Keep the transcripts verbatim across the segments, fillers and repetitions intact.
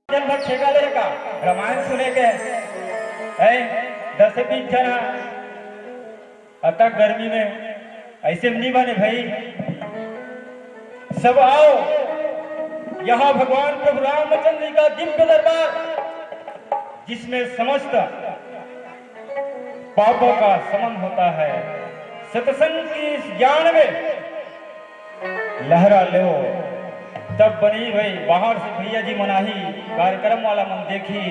दिन भर ठेका ले का रामायण सुने के है, दस से बीस जना अतक गर्मी में ऐसे नहीं बने भाई। सब आओ, यहाँ भगवान प्रभु रामचंद्र जी का दिव्य दरबार, जिसमें समस्त पापों का शमन होता है। सत्संग की इस ज्ञान में लहरा लो, तब बनी भाई। बाहर से भैया जी मनाही, कार्यक्रम वाला मन देखी,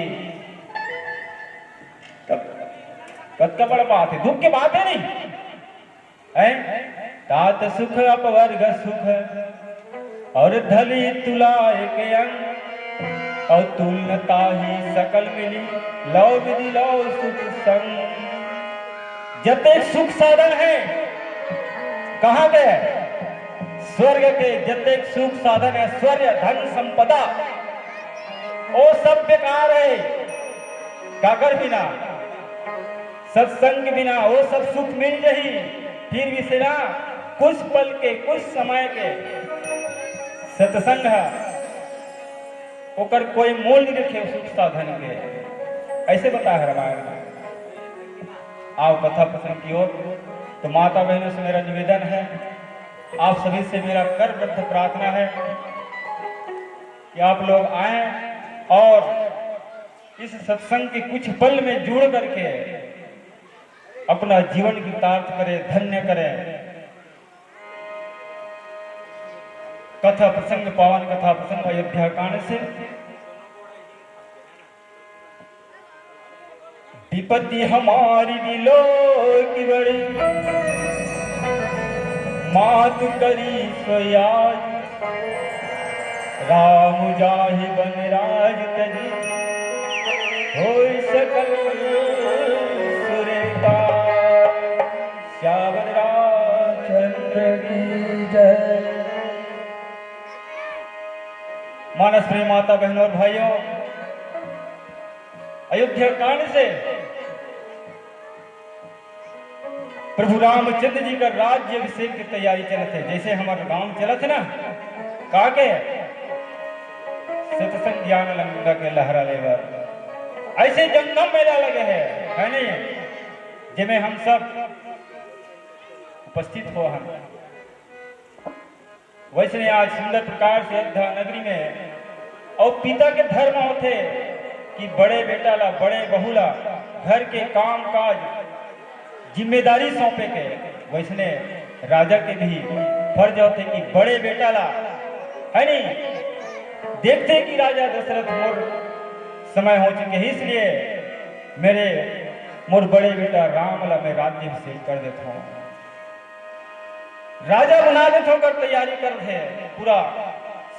तब कतका बड़ा बात है, दुख के बात है नहीं है। तात सुख अपवर्ग सुख, और धली तुला एक अंग, और तुल न ताही सकल मिली, लव विधि लव सुख संग। जतेक सुख साधन है, कहाँ के? स्वर्ग के। जतेक सुख साधन है, स्वर्ग, धन संपदा, वो सब बेकार है। काकर बिना? सत्संग बिना वो सब सुख मिल जही, फिर भी से ना, कुछ पल के, कुछ समय के सत्संग है, ओकर कोई मोल नहीं रखे सुख साधन के। ऐसे बता है रामायण में। आओ कथा प्रसंग की ओर। तो माता बहनों से मेरा निवेदन है, आप सभी से मेरा करबद्ध प्रार्थना है कि आप लोग आएं और इस सत्संग के कुछ पल में जुड़ करके अपना जीवन कृतार्थ करें, धन्य करें। कथा प्रसंग, पावन कथा प्रसंग अयोध्या कांड से। विपत्ति हमारी विलोक बड़ी, मातु करी सोयाज। राम जाहि वन राज तजी, होय सकल सुर काज। श्यावर रामचंद्र की जय। मानस प्रिय माता बहनों और भाइयों, अयोध्या कांड से प्रभु रामचंद्र जी का राज्य अभिषेक की तैयारी चलत है। जैसे हमारा गांव चलत है ना, का के सत्संग ज्ञान लंका के लहरा लेवर, ऐसे जंगम मेला लगे है, है नहीं, जेमे हम सब उपस्थित हो हम। वैसने आज सुंदर प्रकार से अयोध्या नगरी में अउ पिता के धर्म होथे कि बड़े बेटा ला, बड़े बहू ला घर के काम काज जिम्मेदारी सौंपे के, वैसने राजा के भी फर्ज होथे कि बड़े बेटा ला, है नी, देखथे कि राजा दशरथ मोर समय हो चुके हे, इसलिए मेरे मोर बड़े बेटा राम ला मैं राज्याभिषेक कर देथों। राजा बना देथों कर तैयारी करथे, पूरा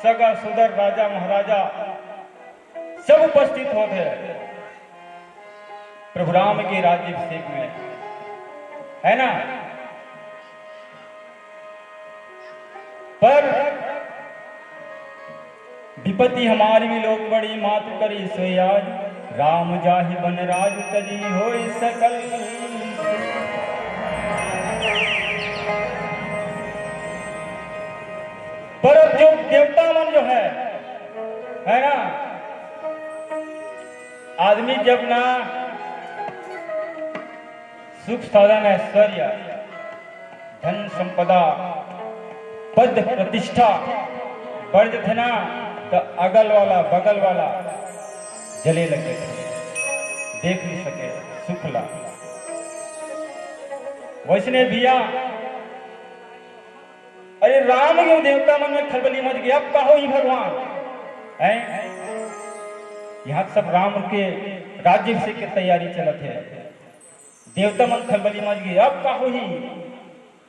सगा सुदर राजा महाराजा सब उपस्थित होथे प्रभु राम के राज्याभिषेक में, है ना? पर विपत्ति हमारी विलोक बड़ी, मातु करी सोयाज। राम जाहि वन राज तजी होय सकल। पर अब जो देवता मन जो है, है ना, आदमी जब ना सुख साधन ऐश्वर्य धन संपदा पद प्रतिष्ठा बढ़ जथे ना, तो अगल वाला बगल वाला जले लगे, देख नहीं सके सुख ला। वैसने भैया, अरे राम के देवता मन में खलबली मच गया, अब का होही भगवान? हैं? यहाँ सब राम के राज्याभिषेक के तैयारी चलत है। देवता मन खलबली मच गए, अब का होही?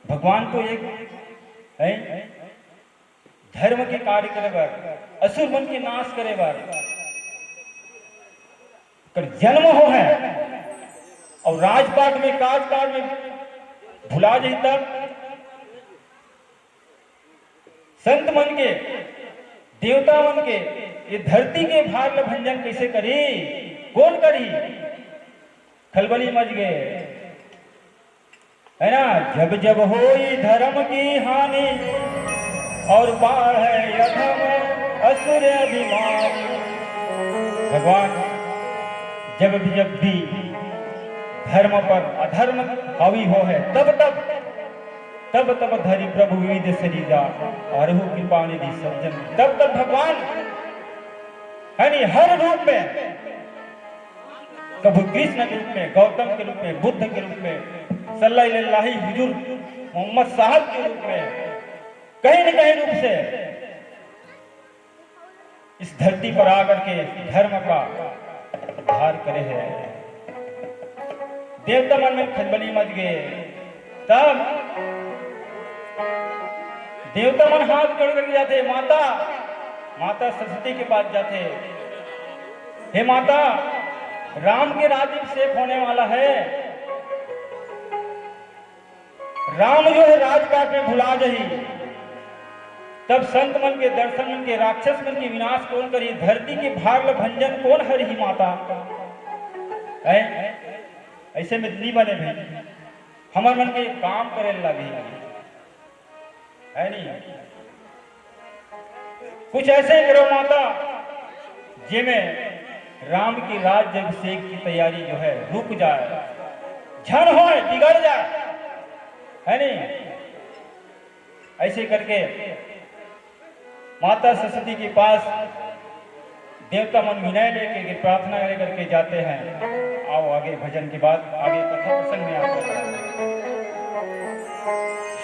भगवान तो एक है, धर्म के कार्य करे बर, असुर मन के नाश करे बर कर जन्म हो है, और राजपाट में काजपाट में भुला जाही तब संत मन के, देवता मन के, ये धरती के भार ल भंजन कैसे करी? कौन करी? खलबली मच गए, है ना? जब जब होई धर्म की हानि, और बाढ़ै अधम असुर अभिमान। भगवान, जब भी, जब भी धर्म पर अधर्म हावी होहे, तब तब, तब तब धरि प्रभु विविध सृजा, हरहु कृपा निधि सब जन। तब तब भगवान, है नी, हर रूप में, कभू कृष्ण के रूप में, गौतम के रूप में, बुद्ध के रूप में, सल्लल्लाहु अलैहि हुजूर मोहम्मद साहब के रूप में, कहीं न कहीं रूप से इस धरती पर आकर के धर्म का उद्धार करे हे। देवता मन में खलबली मच गे, तब देवता मन हाथ जोड़ करके जाथे, माता, माता सरस्वती के पास जाथे, हे माता, राम के राज्य अभिषेक होने वाला है, राम जो है राजपाट में भुला जाही, तब संत मन के, दर्शन मन के, राक्षस मन के विनाश कोन करही, धरती के भार ल भंजन कोन हरही माता? हैं? ऐसे में नी बने भाई, हमर मन के काम करे लागे, है नी? कुछ ऐसे करो माता, जेमे राम की राज्य अभिषेक की तैयारी जो है रुक जाए, झन होए, बिगड़ जाए, है नी? ऐसे करके माता सरस्वती के पास देवता मन विनय लेके के प्रार्थना करे करके जाते हैं। आओ आगे भजन के बाद आगे कथा प्रसंग में आप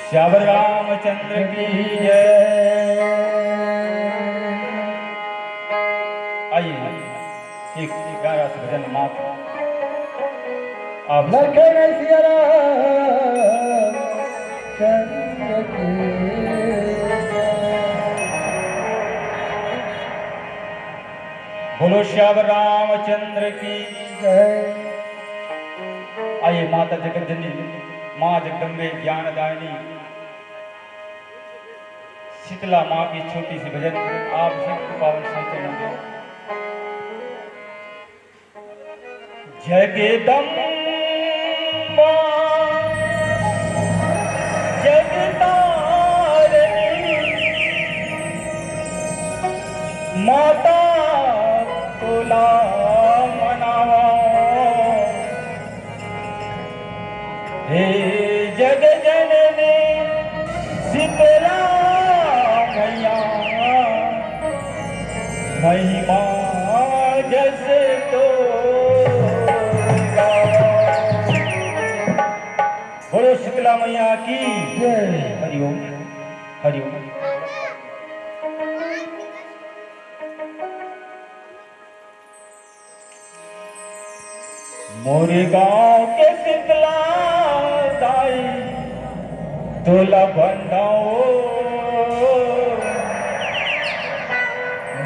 श्यावर रामचंद्र की जय। आइए, एक प्यारा सा भजन मात्र। आप लखन सिया राम चंद्र की। बोलो श्यावर रामचंद्र की जय। आइए, माता जगत जननी, माँ जगदम्बे ज्ञानदायिनी, शीतला माँ की छोटी सी भजन आप सबको पावन श्री चरणों में। जगदम्बा जगतारिणी, माता तोला मनावा। हे जग जननी शीतला मैया, महिमा जस तोर। बोलो शीतला मैया की जय। हरिओम, हरिओम। मोर गांव के शीतला दाई तोला बंदाओ,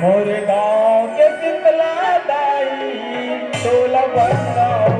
मोर गांव के शीतला दाई तोला बंदाओ।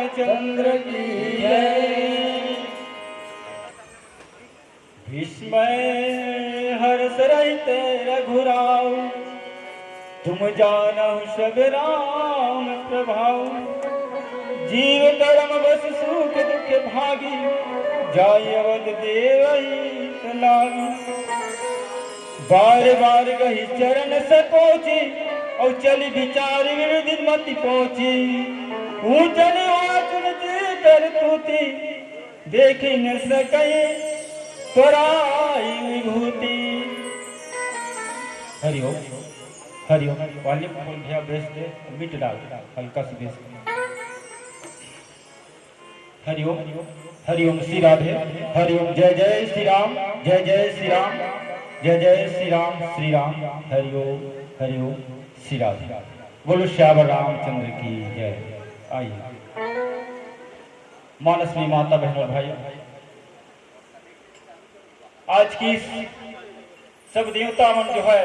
चंद्र की जय। विस्मय हर्ष रहित रघुराव, तुम जानहु सब राम प्रभाव। जीव कर्म बस सुख दुख भागी, जाय अवध देवहित लागी। बार बार गहि चरण सकोचि, अउ चली बिचारि विविध मति पहुँची। ऊँच निवाचन जी कर तूती, देखि न सकहि पराई विभूति। हरिओम, हरिओम। Volume खोल भैया, bass दे, mid डाल, हल्का सा bass। हरिओम, हरिओम श्री राधे, हरिओम जय जय श्री राम, जय जय श्री राम, जय जय श्री राम, श्री राम, हरिओम, हरिओम श्री राधे। बोलो श्यावर रामचंद्र की जय। आइए। मानस में माता बहनों भाइयों, आज की इस सब देवता मन जो है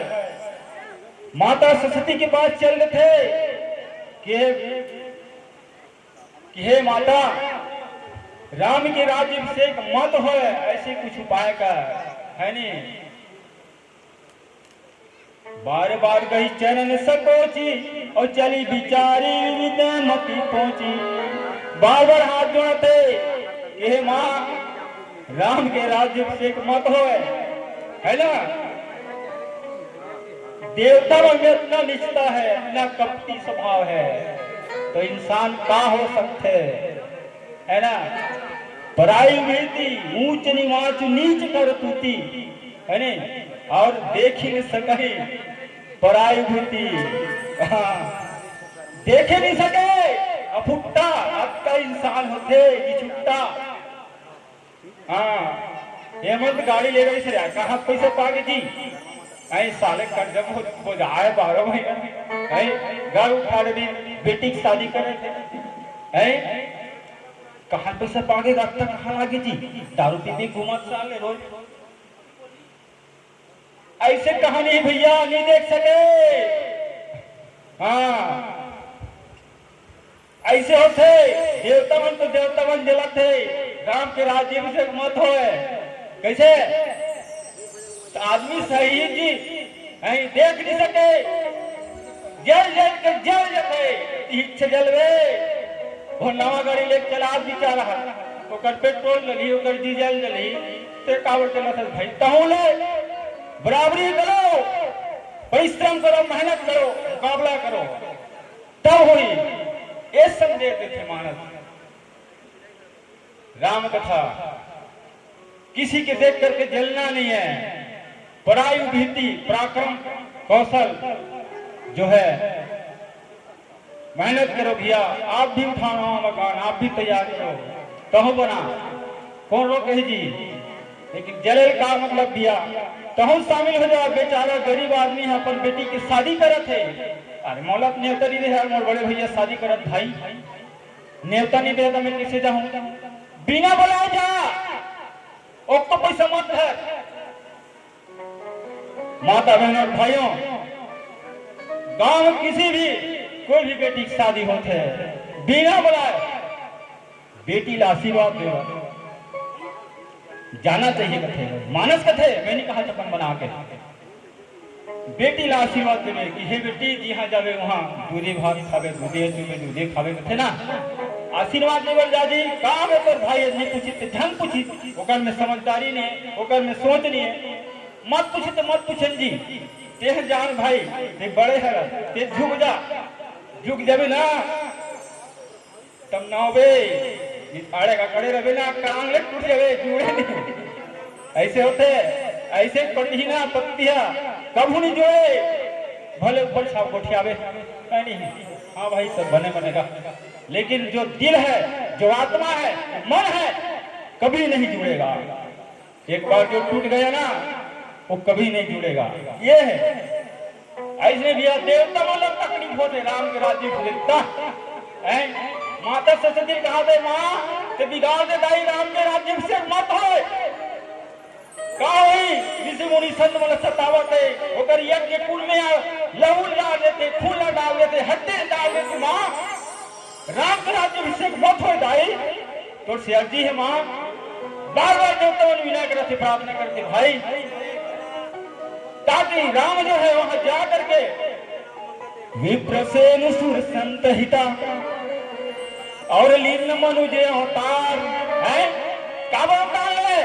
माता सरस्वती के पास चल रहे थे कि हे, कि हे माता, राम के राज्य अभिषेक मत होय, ऐसे कुछ उपाय का है नहीं। बार बार गई चरण सकोची, और चली बिचारी विद्या मती पहुंची। बार बार हाथ जोड़ते कि हे माँ, राम के राज्य अभिषेक मत होय, है ना? देवता मन में इतना निचता है, इतना कपटी स्वभाव है, तो इंसान का हो सकते, है ना? पराई विभूति, ऊंच निवाच, नीच कर तूती, है ने? और देखी न सकही पराई विभूति, हाँ, देखे नहीं सके अफुट्टा, अतका इंसान होथे कि छुट्टा। हाँ, हेमंत गाड़ी ले रही से, कहाँ पैसा पागे जी? ऐ साले कर्जा बोझ, बोझाए बारह महीना। ऐ घर उठा रही, बेटी की शादी करे थे। ऐ कहाँ पैसा पागे, रास्ता कहाँ लागे जी? दारू पी पी घूमत साले रोज। ऐसे कहानी भैया नहीं देख सके। हाँ, ऐसे होथे, देवता मन तो देवता मन जलत हे, राम के राज्य अभिषेक मत होए। कैसे? तो आदमी सही जी, नहीं देख नहीं सके, जल जल के जल जले, इच्छा जलवे। वो नवा गाड़ी लेके चला बिचारा, ओकर पेट्रोल डलही, ओकर डीजल डलही, ते काबर चलत हे भाई? तहूँ ले बराबरी करो, परिश्रम करो, मेहनत करो, मुकाबला करो, तब होई। ये संदेश देथे मानस। राम कथा, किसी के देख करके जलना नहीं है। पराई विभूति, पराक्रम, कौशल जो है, मेहनत करो भैया, आप भी उठाओ नवा मकान, आप भी तैयार करो, तहूँ बना, कौन रोके जी? लेकिन जले ल का मतलब भैया, तहूँ शामिल हो जाओ। बेचारा गरीब आदमी है, अपन बेटी की शादी करत है। अरे मोला नेवता नहीं दे यार, मोर बड़े भैया शादी करत भाई, नेवता नहीं दे तो मैं कैसे जाऊँ? बिना बुलाए जा, ओको पैसा मत धर। माता बहन और भाइयों, गांव में किसी भी कोई भी बेटी की शादी होथे, बिना बुलाए बेटी ला आशीर्वाद देवा जाना चाहिए कथे। मानस कथे, मैं नहीं कहा अपन बना के। बेटी ला आशीर्वाद देवे कि हे बेटी, जिहाँ जावे वहाँ दूधे भात खावे, दूधे चूमे, दूधे खावे कथे ना। आशीर्वाद देवल जा जी, का हवे तोर भाई, नहीं पूछी ते झन पूछी, ओकर में समझदारी नहीं, ओकर में सोच नहीं है। मत पूछी तो मत पूछन जी, तेह जान भाई, ते बड़े हर, ते झुक जा, झुक जावे ना, तब ना होबे। अड़े का खड़े रहे ना, कान ले टूट जावे, जुड़े नहीं। ऐसे होथे, ऐसे पड़ी ही ना पत्तिया, कभू नहीं जुड़े, भले ऊपर छाप गोठियावे, नहीं, हाँ भाई, सब बने बनेगा, लेकिन जो दिल है, जो आत्मा है, मन है, कभी नहीं जुड़ेगा। एक बार जो टूट गया ना, वो कभी नहीं जुड़ेगा। ये है, ऐसने भैया देवता मन ला तकलीफ होथे राम के राज्य अभिषेक। हैं? माता सरस्वती कहा दे, माँ, ते बिगाड़ दे दाई, राम के राज्य अभिषेक मत होए। का होई? ऋषि मुनि संत मन सतावत हे, ओकर यज्ञ कुंड में आ, लहू डाल देथे, खून ला डाल देथे, हड्डी डाल देथे, माँ। राम के राज्य अभिषेक मत होय दाई, तोर से अर्जी हे माँ, बार बार देवता मन विनय करत हे, प्रार्थना करत हे भाई, ताकि राम जो है वहां जा करके विप्रसेन सुर संत हिता और लीन मनुज अवतार है। का बोलता है?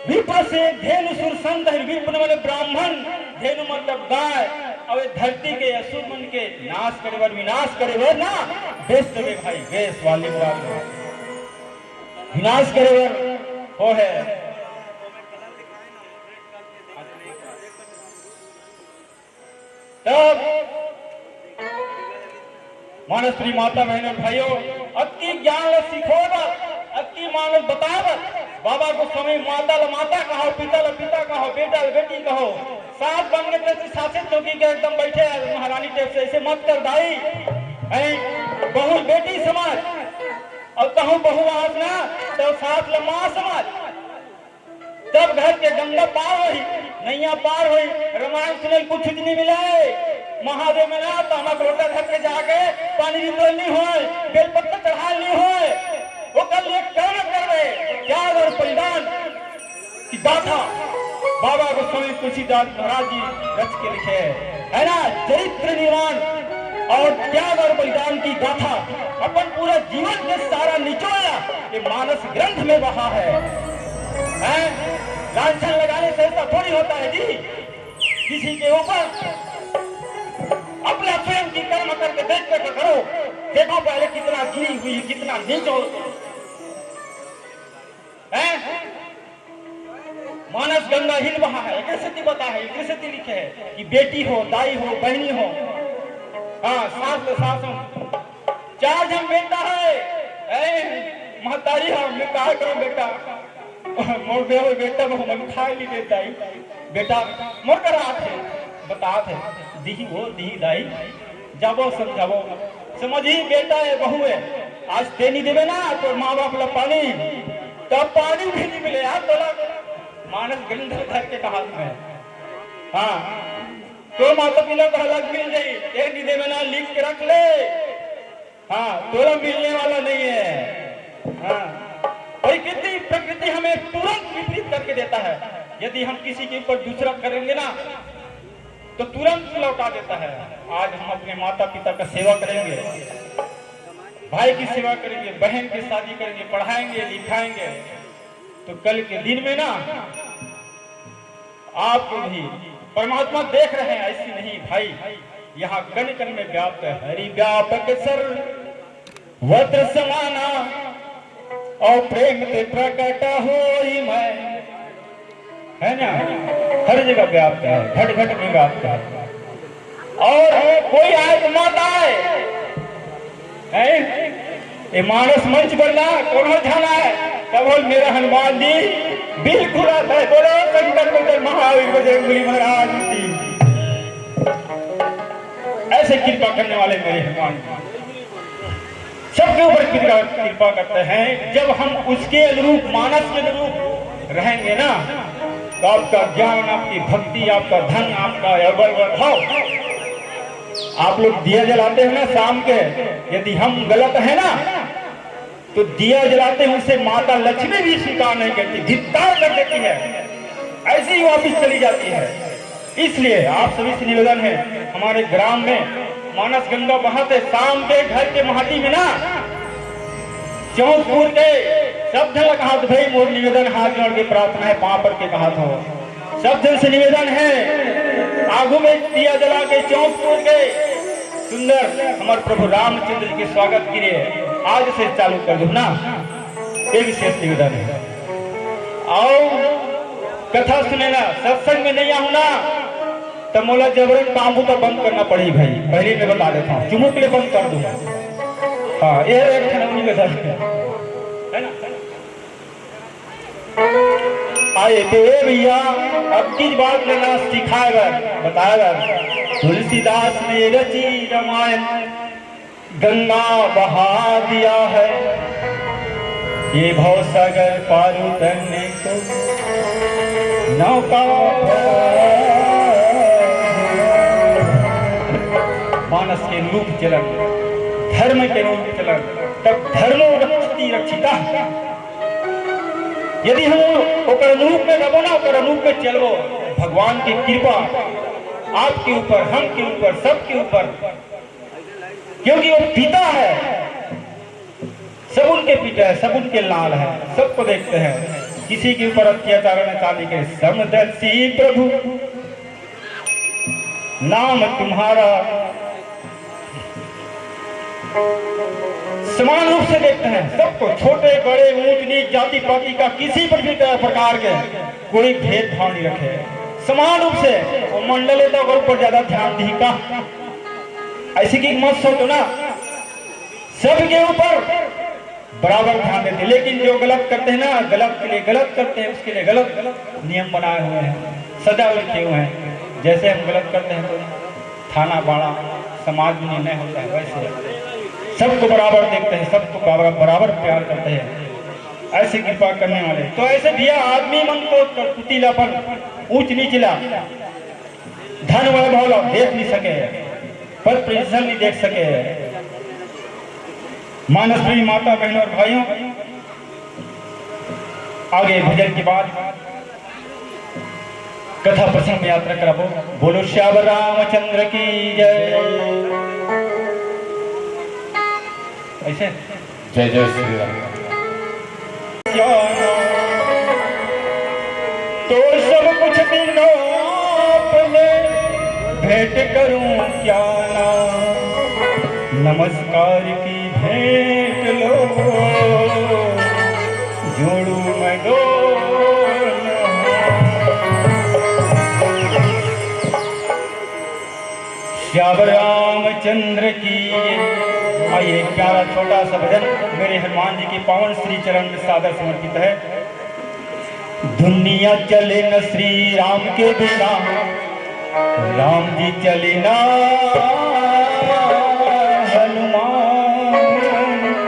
विप्र से धेनु सुर संत है, विप्र मतलब ब्राह्मण, धेनु मतलब गाय, और ये धरती के असुर मन के नाश करे बर, विनाश करे बर ना, बेस देवे भाई, बेस वाली बात है। विनाश करे बर हो है। तब मानस प्रिय माता बहन और भाइयों, अतकी ज्ञान ला सिखोय बर, अतकी मानस बताय बर, बाबा गोस्वामी माता ला माता कहो, पिता ला पिता कहो, बेटा ला बेटी कहो, सास बन के तैसे सासे चौकी के एकदम बैठे महारानी टाइप से, ऐसे मत कर दाई। हैं? बहू बेटी समझ, और कहूँ बहू आस ना, तो सास ला माँ समझ। तब घर के गंगा पार होही, नैया पार होही। रामायण सुने कुछ नहीं मिले। महादेव में ना तामा लोटा धर के जाके पानी नितोल नहीं होय, बेलपत्ता चढ़ाल नहीं होय। ओकर लिए कर्म करबे, त्याग और बलिदान की गाथा बाबा गोस्वामी तुलसीदास महाराज जी रच के लिखे हैं, है ना? चरित्र निर्माण और त्याग और बलिदान की गाथा, अपन पूरा जीवन के सारा निचोड़ा ये मानस ग्रंथ में बहा है। हैं? लांछन लगाने से ऐसा थोड़ी होता है जी, किसी के ऊपर अपना स्वयं की कर्म करके देख कर करो। देखो पहले कितना गिरी हुई, कितना नीचो है। मानस गंगा हिल बहा है, एकर सेती बता है, एकर सेती लिखे है कि बेटी हो, दाई हो, बहनी हो, हाँ, सास ले सास हो, चार झन बेटा है, ए, महतारी हो, मैं का करूं बेटा, मोर देवर बेटा बहु मन खाए नहीं देता ही, बेटा मोर करा आथे, बतात है, दिही वो, दिही दाई, जाबो समझाबो, समझी बेटा है, बहू है, आज ते नहीं देवे ना तो माँ बाप ला पानी, तब पानी भी नहीं मिले यार, तोला मानस गंगा धर के कहा मैं, हाँ, तो माता पिता का अलग मिल जाई, ते नहीं देवे ना लिख के रख ले, हाँ, तोला मिलने वाला नहीं है। हाँ, प्रकृति, प्रकृति हमें तुरंत विपरीत करके देता है। यदि हम किसी के ऊपर दूसरा करेंगे ना, तो तुरंत लौटा देता है। आज हम अपने माता पिता का सेवा करेंगे, भाई की सेवा करेंगे, बहन की शादी करेंगे, पढ़ाएंगे, लिखाएंगे, तो कल के दिन में ना आपको भी परमात्मा देख रहे हैं। ऐसी नहीं भाई, यहाँ कण कण में व्याप्त है। हरि व्यापक सर्वत्र समाना और प्रेम ते प्रकट होई मैं, है ना? हर जगह व्याप्त है, घट घट में व्याप्त है। और कोई आए तो मत आए, हैं? ये मानस मंच पर ना कोनो झन आए, तब बोल मेरा हनुमान जी बिल्कुल आता है। बोलो शंकर भगवान महावीर बजरंगबली महाराज की। ऐसे कृपा करने वाले मेरे हनुमान जी सबके ऊपर कृपा, कृपा करते हैं। जब हम उसके अनुरूप, मानस के अनुरूप रहेंगे ना, तो आपका ज्ञान, आपकी भक्ति, आपका धन, आपका अवर वैभव। आप लोग दिया जलाते हो ना शाम के, यदि हम गलत है ना, तो दिया जलाते हैं, उसे माता लक्ष्मी भी स्वीकार नहीं करती, धिक्कार कर देती है, ऐसे ही वापिस चली जाती है। इसलिए आप सभी से निवेदन है, हमारे ग्राम में मानस गंगा बहाते शाम के घर के माटी में ना, चौंकपुर के सब झन ला कहा, भाई मोर निवेदन, हाथ जोड़ के प्रार्थना है, पाँव पर के कहा था, सब झन से निवेदन है, आगू में दिया जला के चौंकपुर के सुंदर हमारे प्रभु रामचंद्र जी के स्वागत के लिए आज से चालू कर दो ना, ये विशेष निवेदन है। आओ कथा सुने ना, सत्संग में नहीं आऊं ना, तो मोला जबरन काम हो तो बंद करना पड़ी भाई, पहले मैं बता देता हूँ, चुमुक ले बंद कर दूंगा। हाँ, ये एक ठन उन्हीं में दर्द है, है ना? आए दे भैया, अब किस बात लेना सिखाए बर, बताए बर। तुलसीदास ने रची रामायण, गंगा बहा दिया है, ये भव सागर पार उतरने को नौका। मानस के रूप चलन, धर्म के अनुरूप चलन, तब धर्मो रक्षति रक्षिता। यदि हम ओकर अनुरूप में रहबो ना, ओकर अनुरूप में चलबो, भगवान के कृपा आपके ऊपर, हम के ऊपर, सबके ऊपर, क्योंकि वो पिता है, सब उनके पिता है, सब उनके लाल है, सबको देखते हैं। किसी के ऊपर अत्याचार न चालने के, समदर्शी प्रभु नाम तुम्हारा। समान रूप से देखते हैं सबको, छोटे बड़े, ऊंच नीच, जाति पाति का, किसी पर भी तरह प्रकार के कोई भेदभाव नहीं रखे, समान रूप से। वो मंडल होता है, ओकर ऊपर ज्यादा ध्यान दी का, ऐसे की मत सोचो ना, सबके ऊपर बराबर ध्यान देते, लेकिन जो गलत करते हैं ना, गलत के लिए गलत करते हैं, उसके लिए गलत नियम बनाए हुए हैं, सजा लिखे हुए हैं। जैसे हम गलत करते हैं तो थाना बाड़ा समाज में निर्णय होता है, वैसे सबको बराबर देखते हैं, सबको बराबर, बराबर प्यार करते हैं, ऐसे कृपा करने वाले। तो ऐसे भैया आदमी मन को कठपुतलीलापन, ऊंच नीचला, धन वैभव ला देख नहीं सके, पद प्रतिष्ठा नहीं देख सके। मानस प्रेमी माता, बहनों और भाइयों, आगे भजन के बाद कथा प्रसंग में यात्रा कराबो। बोलो श्यावर रामचंद्र की जय। ऐसे जय जय श्री राम। क्या तो सब कुछ बिना आपने भेंट करूं क्या ना, नमस्कार की भेंट लो, जोड़ू मैं दो। श्याम रामचंद्र की। आइए, एक प्यारा छोटा सा भजन मेरे हनुमान जी के पावन श्री चरण में सादर समर्पित है। दुनिया चले न श्री राम के बिना, राम जी चले ना हनुमान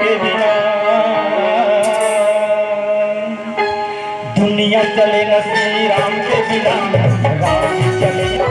के बिना। दुनिया चले न श्री राम के बिना, राम जी चले ना।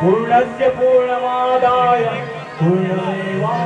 पूर्णस्य पूर्णमादाय पूर्णमेवावशिष्यते।